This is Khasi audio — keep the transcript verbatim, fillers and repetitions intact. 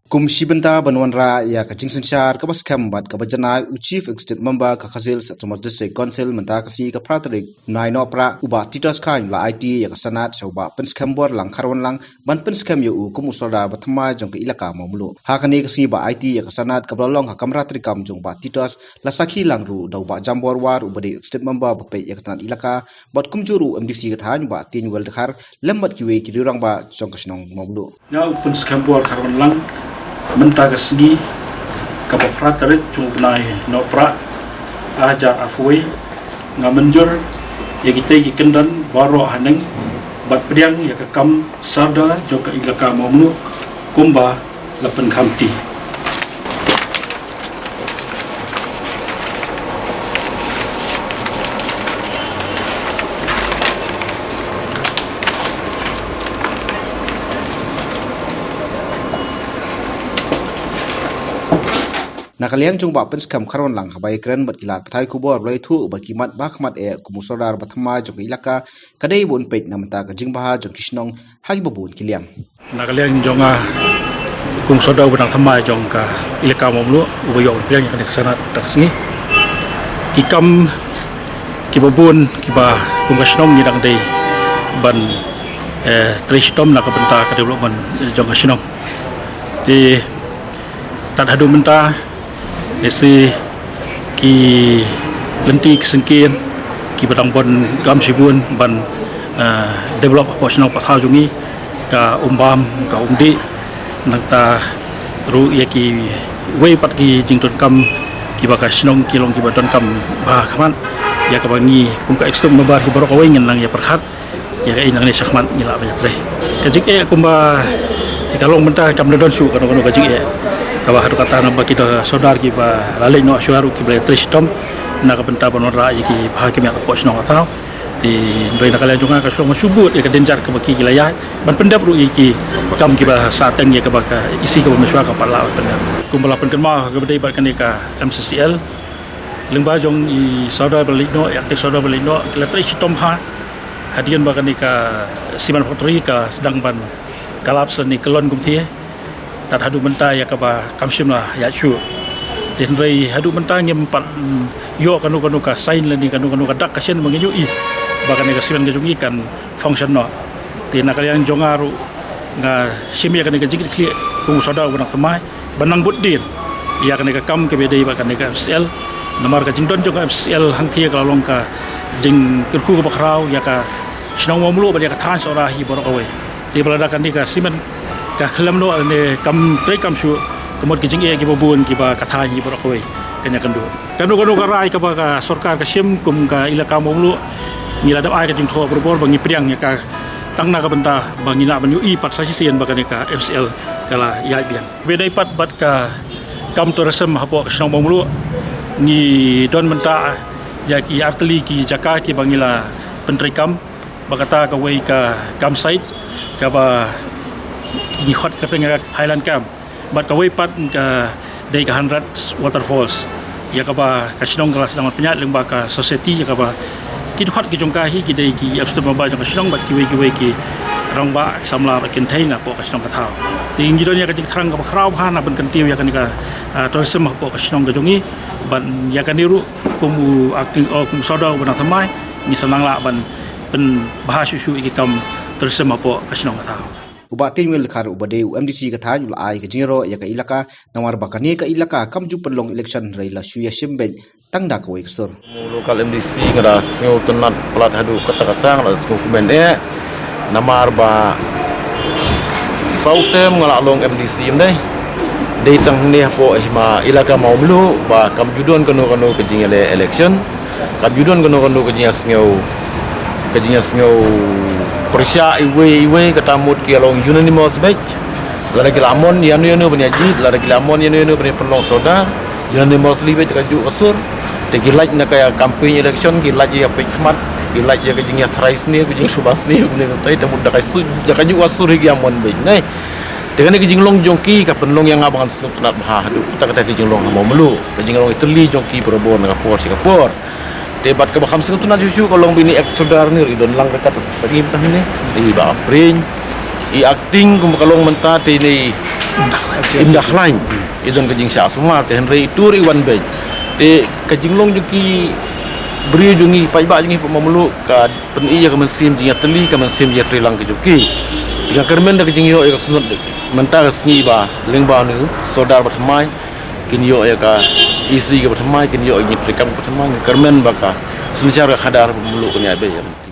Kum shi bynta ban wanrah ïa ka jingsynshar kaba skhem bad kaba janai, u Chief Executive Member ka Khasi Hills Autonomous District Council mynta ka sngi ka phra tarik bnai Nohprah, u Bah Titus Chyne, u la aiti ïa ka Senate sha u Bah Pynskhem Borlang Kharwanlang ban pynskhem ïa u kum u Sordar ba thymmai jong ka Elaka Mawmluh. Ha kane ka sngi ba aiti ïa ka Senate kaba la long ha kamra treikam jong u Bah Titus, la sakhi lang ruh da u Bah Jambor War uba dei u Executive Member ba peit ïa ka tnat Elaka, bad kumjuh ruh u M D C ka thaiñ u Bah Tienwell Dkhar lem bad kiwei ki riew rangbah jong ka shnong Mawmluh. Nga u Pynskhem Bor Kharwanlang, mynta ka sngi kaba phra tarik jong u bnai Nohprah, ar hajar arphew wei, nga mynjur ïa kitei ki kyndon baroh haneng bad pdiang ïa ka kam Sordar jong ka Elaka Mawmluh kumba la pynkham ti. Na ka liang jong u Bah Pynskhem Kharwanlang, haba ïakren bad ki lad pathai khubor, u la ïathuh ba ki mat ba khmat eh kum u Sordar ba thymmai jong ka Elaka, ka dei ba un peit na bynta ka jingbha jong ki shnong ha kiba bun ki liang. Na ka liang jong nga, kum u Sordar uba dang thymmai jong ka Elaka Mawmluh uba ïoh ban pdiang ïa kane ka Senate mynta ka sngi, ki kam kiba bun kiba kum ka shnong ngi dang dei ban, eh, trei shitom na ka bynta ka development jong ka shnong. Te tad haduh mynta, lehse ki lynti ki syngkien kiba dang bun kam shibun ban, eh, develop hapoh shnong pathar jong ngi, ka um bam, ka um dih. Nangta ruh ïa kiwei pat ki jingdonkam kiba ka shnong ki long kiba donkam bha khmat, ïa kaba ngi kum ka Executive Member hi baroh kawei ngin nang ïa pyrkhat ïa kaei nangne shakhmat ngi lah ban ïatrei. Ka jingeh kumba ka long mynta kam da don shuh kano kano ka jingeh kaba haduh katta namar ki da Sordar kiba la leit noh shuwa ruh kiba la ïatrei shitom na ka bynta ban wanrah ïa ki bha ki miat hapoh shnong ka thaw. Te hynrei na ka liang jong nga ka shnong shu bud ïa ka dien jait kaba ki, ki la ïaid ban pyndep ruh ïa ki kam kiba sahteng ïa kaba ka E C kaba mynshuwa ka pat lah ban pyndep. Kumba la pynkynmaw ha kaba dei bad kane ka M C C L, lyngba jong i Sordar ba leit noh, i Acting Sordar ba leit noh, ki la trei shitom bha hadien ba kane ka cement factory ka sdang ban collapse lane kyllon kumthie. Tad haduh mynta ïa kaba kam shym la ïaid shuh. Te hynrei haduh mynta ngim pat, mm, ïoh kano kano ka sign lane kano kano ka dak ka shen ba ngin ïohi ba kane ka cement ka jong ngi kan function noh. Te na ka liang jong nga ruh nga shim ïa kane ka jingkitkhlieh kum u Sordar uba dang thymmai ban nang bud dien ïa kane ka kam kaba dei bad kane ka M C C L. Namar ka jingdon jong ka M C C L hangthie ka la long ka jingkyrkhu kaba khraw ïa ka shnong Mawmluh bad ïa ka thaiñ Sohra hi baroh kawei. Te ba lada kane ka cement ka khlem noh ne kam trei kam shuh, ka mut ki jingeh kiba bun kiba ka thaiñ hi baroh kawei kan ïakynduh. Kano kano ka rai kaba ka sorkar ka shim kum ka Elaka Mawmluh, ngi la dep ai ka jingthoh barabor ba ngi pdiang ïa ka, tang na ka bynta ba ngin lah ban ïohi pat sa shisien ba kane ka M C C L ka la ïaid biang. Ba dei pat bad ka kam tourism hapoh ka shnong Mawmluh, ngi don mynta ïa ki artylli ki jaka kiba ngi la pyntreikam. Ba kata kawei ka campsite kaba ngi khot kyrteng ïa ka Highland Camp. Bad kawei pat ka dei ka Hundred Waterfalls, ïa kaba ka shnong ka la sdang ban pynïaid lyngba ka society, ïa kaba ki dkhot ki jong ka hi ki dei ki executive member jong ka shnong bad kiwei kiwei ki rangbah samla bad kynthei napoh ka shnong ka thaw. Te ngi don ïa ka jingthrang kaba khraw bha na ban kyntiew ïa kane ka, ah, tourism hapoh ka shnong ka jong ngi. Bad ïa kane ruh kum u acting, oh, kum u Sordar uba dang thymmai, ngi sa nang lah ban pynbha shuh shuh ïa ki kam tourism hapoh ka shnong ka thaw. U Bah Tienwell Dkhar uba dei u M D C ka thaiñ u la ai ka jingïaroh ïa ka Elaka, namar ba kane ka Elaka kam ju pynlong election hynrei la shu ïashim beit tang da kawei ka sur. Local M D C nga da sngewtynnat palat haduh katta katta, nga da sngewkmen eh. Namar ba saw term nga la long M D C ym dei. Dei tang hangne hapoh hima Elaka Mawmluh ba kam ju don kano kano ka jingïaleh election. Kam ju don kano kano ka jingïasngew, ka jingïasngew pyrshah iwei iwei, kata mut ki long unanimous beit. Lada ki la mon ïano ïano ban ïa jied, lada ki la mon ïano ïano ban ïa pynlong Sordar, unanimously beit kajuh ka sur. Te ki lait na ka campaign election, ki lait ïa peit khmat, ki lait ïa ka jingïatharai sniew, ka jingsuba sniew, kumne kumtai, te mut da ka sur, da kajuh ka sur hi ki ïa mon beit. Nai. Te kane ka jinglong jong ki ka pynlong ïa nga ba ngan sngewtynnat bha haduh katta katta ka jinglong ha Mawmluh, ka jinglong ïatylli jong ki barabor na ka por sha ka por. Te bad kaba kham sngewtynnat shuh shuh ka long ba ine i ex Sordar ne ruh i don lang ryngkat bad ngi mynta hangne. I Bah Ampareen, i acting kumba ka long mynta, te ine i Im da khlaiñ. I don ka jingshah sumar te hynrei i tur i wan beit. Te ka jinglong jong ki briew jong ngi, paidbah jong ngi hapoh Mawmluh ka pyni ïa ka mynsiem jingïatylli, ka mynsiem jingïatreilang ka jong ki. Te nga kyrmen da ka jingïoh ïa ka shnong mynta ka sngi ba lyngba une u Sordar ba thymmai, kin ïoh ïa ka E C ka ba thymmai, kin ïoh ïa ka jingtreikam ka ba thymmai, nga kyrmen ba ka synshar ka khadar hapoh Mawmluh kan ïaid beit.